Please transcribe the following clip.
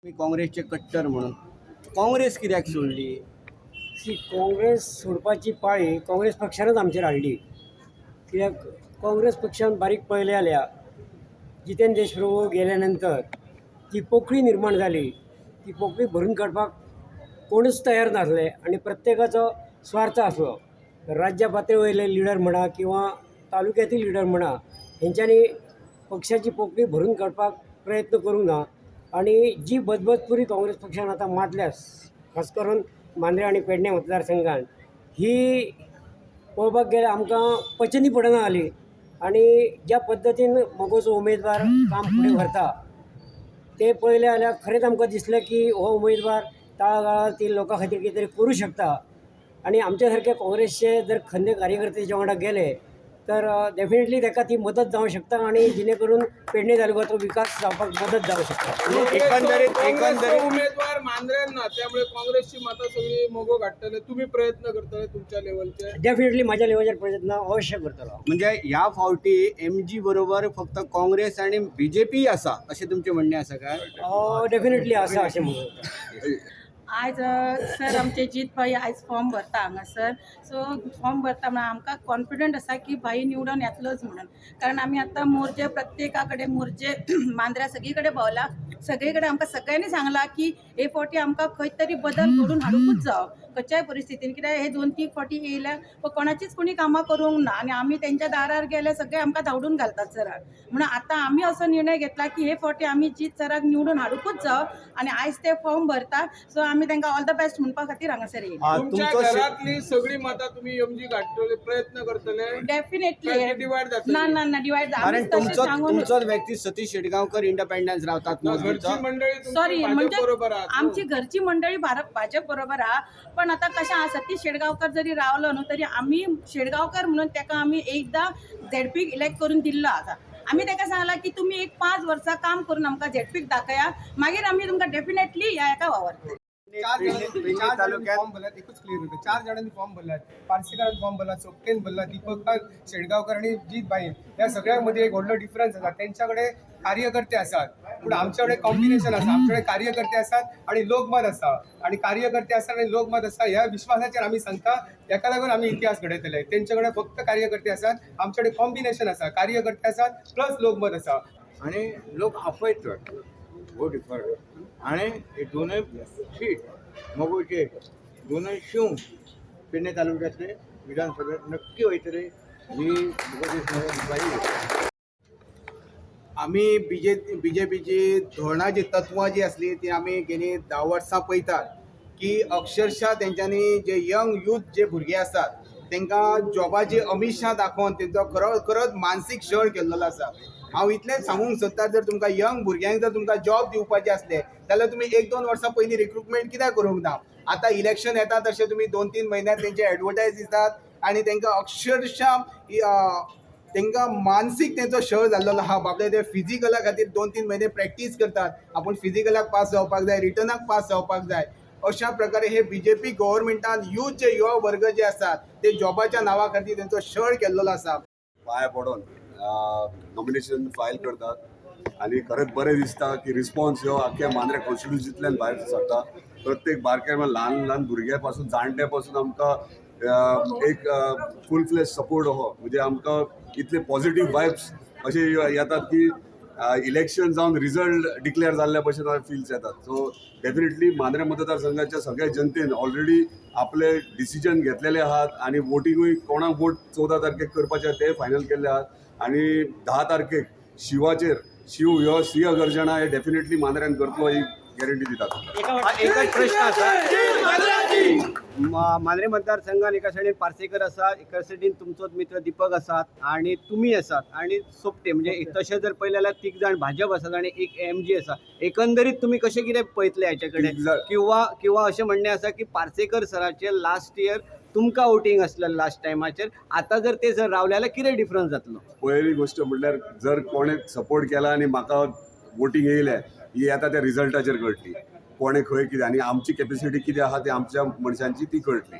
तुमी काँग्रेसचे कट्टर म्हणून काँग्रेस कित्याक सोडली? सी, काँग्रेस सोडपाची पाळी काँग्रेस पक्षानच आमचेर हाडली, कित्याक काँग्रेस पक्षान बारीक पळयलें जाल्यार जितेंद्र देशप्रभू गेल्या नंतर जी पोकळी निर्माण जाली, ती पोकळी भरून काडपाक कोणूच तयार नासले आनी प्रत्येकाचो स्वार्थ आसलो. राज्य पातळी वयले लिडर म्हणा किंवा तालुक्यातील लिडर म्हणा, हेंच्यांनी पक्षाची पोकळी भरून काडपाक प्रयत्न करूंक ना आनी जी बजबजपुरी काँग्रेस पक्षान आतां मातल्या, खास करून मांद्रें आनी पेडणे मतदारसंघान, ही पळोवपाक गेल्यार आमकां पचनी पडना जाली. आनी ज्या पद्दतीन मगोचो उमेदवार काम फुडें व्हरता तें पळयलें जाल्यार खरेंच आमकां दिसलें की हो उमेदवार तळागाळातील लोकां खातीर कितें तरी करूं शकता आनी आमच्या सारके काँग्रेसचे जर खंदे कार्यकर्ते तेच्या वांगडा गेले तर डेफिनेटली ताका ती मदत जावंक शकता आनी जेणे करून पेडणे तालुक्याचो विकास जावपाक मदत जावंक शकता. एकंदरीत काँग्रेसचो एकंदरीत उमेदवार मांद्र्यान ना, त्यामुळे काँग्रेसची मतां सगळी मगो काडटले. तुम्ही प्रयत्न करतले तुमच्या लेवलचे? डेफिनेटली म्हाज्या लेवलाचेर प्रयत्न अवश्य करतलो. म्हणजे ह्या फावटी एमजी बरोबर फक्त काँग्रेस आनी बीजेपी आसा अशें तुमचें म्हणणें आसा काय? डेफिनेटली आसा अशें म्हणूं. आयज सर, आमचे जीत भाई आयज फॉर्म भरता हांगासर. सो फॉर्म भरता म्हणून आमकां कॉन्फिडंट आसा की भाई निवडून येतलोच म्हणून, कारण आमी आतां मोरजे प्रत्येका कडेन, मोरजे मांद्र्या सगळी कडेन भोंवला. सगळी कडेन आमकां सगळ्यांनी सांगलां की हे फावटी आमकां खंय तरी बदल घडून हाडुंकूच जावो खंयच्याय परिस्थितीन, कित्याक हे दोन तीन फावटी येयल्या पण कोणाचीच कोणी कामां करूंक ना आनी आमी तेंच्या दारार गेले, सगळे आमकां धांवडून घालतात सराक. म्हणून आतां आमी असो निर्णय घेतला की हे फावटी आमी जीत सराक निवडून हाडुंकूच जावो आनी आयज ते फॉर्म भरता, सो आमी तांकां ऑल the best म्हणपा खातीर हांगासर येयले. तुमच्या तुमचो घरातली सगळी मतां तुम्ही एमजी काडटले, प्रयत्न करतले? डेफिनेटली. डिवायड जातली? ना ना ना, डिवायड कारण तुमचो तुमचोच व्यक्ती सतीश शेटगांवकर इंडिपेंडन्स रावतात ना, घरची मोदीचो. मंडळी तुमची सॉरी, भाजप म्हणजे बरोबर आहात न्हू? आमची घरची मंडळी भारत भाजप बरोबर आहा, पण आतां कशें आसा, सतीश शेडगांवकर जरी रावलो न्हू तरी आमी शेडगांवकर म्हणून ताका आमी एकदां झेडपीक इलेक्ट करून दिल्लो आसा. आमी ताका सांगलां की तुमी एक 5 वर्सां काम करून आमकां झेडपीक दाखया, मागीर आमी तुमकां डेफिनेटली ह्या हेका वावरतले. चार जणांनी पेडणे चार जणांनी तालुक्यात फॉर्म भरल्यात. एकूच क्लियर होतं, चार जणांनी फॉर्म भरल्यात. पार्सेकरान फॉर्म भरला, चोपटेन भरला, दीपक शेटगांवकर आणि जीत भाई. या सगळ्यांमध्ये एक व्हडलो डिफरन्स आसा. त्यांच्याकडे कार्यकर्ते आसात, पूण आमच्याकडे कॉम्बिनेशन आसा. आमच्याकडे कार्यकर्ते आसात आणि लोकमत आसा आणि कार्यकर्ते आसात आणि लोकमत आसा ह्या विश्वासाचेर आमी सांगता. हेका लागून आमी इतिहास घडयतले. तेंच्याकडे फक्त कार्यकर्ते आसात, आमच्याकडे कॉम्बिनेशन आसा, कार्यकर्ते आसात प्लस लोकमत आसा. आणि लोक आपयतात वोट फॉर आणि हे दोनूय सीट मगोचे दोनूय शिव पेडणे तालुक्यातले विधानसभेत नक्की वयतले ही मुगो. आमी बीजेपीची धोरणां जी तत्वां जी आसली ती आमी गेली 10 वर्सां पळयतात की अक्षरशा तेंच्यांनी जे यंग यूथ जे भुरगे आसात तांकां जॉबाची अमिशा दाखोवन तेंचो खरो खरोच मानसीक छळ केल्लो आसा. हांव इतलेंच सांगूंक सोदता, जर तुमकां यंग भुरग्यांक जर तुमकां जॉब दिवपाचे आसले जाल्यार तुमी एक दोन वर्सां पयलीं रिक्रुटमेंट कित्याक करूंक ना? आतां इलेक्शन येता तशें तुमी 2-3 म्हयन्यात तेंचे एडवर्टायज दितात आनी तांकां अक्षरशा तांकां मानसीक तेंचो छळ जाल्लो आहा. बाबडे ते फिजिकला खातीर 2-3 म्हयने प्रॅक्टीस करतात, आपूण फिजिकलाक पास जावपाक जाय, रिटनाक पास जावपाक जाय. अशा प्रकारे हे बीजेपी गव्हर्मेंटान यूथ जे युवा वर्ग जे आसात ते जॉबाच्या नांवा खातीर तेंचो छळ केल्लो आसा. पांय पडोन नॉमिनेशन फायल करतात आनी खरेंच बरें दिसता की रिस्पॉन्स ह्यो आख्ख्या मांद्रे कॉन्स्टिट्युन्सींतल्यान भायर सरता. प्रत्येक बारक्या ल्हान ल्हान भुरग्या पासून जाणट्या पासून आमकां एक फूल फ्लॅज सपोर्ट आहो. म्हणजे आमकां इतले पॉझिटिव्ह वायब्स अशे येतात की इलेक्शन जावन रिजल्ट डिक्लेअर जाल्ल्या भशेन फिल्स येतात. सो डेफिनेटली मांद्रे मतदारसंघाच्या सगळ्या जनतेन ऑलरेडी आपले डिसिजन घेतलेले आहात आनी वोटिंगूय कोणाक वोट 14 तारखेक करपाचे ते फायनल केल्ले आहात आनी 10 तारखेक शिवाचेर शिव ह्यो सिंह गर्जना हे डेफिनेटली मांद्र्यान करतलो ही गॅरंटी दितात. एकच प्रश्न आसा, मांद्रे मतदारसंघात एका सायडीन पार्सेकर आसा, एका सायडीन तुमचोच मित्र दीपक आसात आणि तुमी आसात आणि सोपटे, म्हणजे तशें जर पळयलें जाल्यार तीग जाण भाजप आसात आणि एक एमजी आसा. एकंदरीत तुमी कशें कितें पळयतले हाचे कडेन? तीग जाण. किंवा किंवा अशें म्हणणें आसा की पार्सेकर सराचें लास्ट इयर तुमकां वोटींग आसलें लास्ट टायमाचेर, आतां जर ते जर रावले जाल्यार कितें डिफरन्स जातलो? पयली गोश्ट म्हणल्यार जर कोणें सपोर्ट केला आनी म्हाका वोटींग येयलें, ही आतां त्या रिजल्टाचेर कळटली कोणें खंय कितें आनी आमची कॅपेसिटी कितें आहा ती आमच्या मनशांची ती कळटली.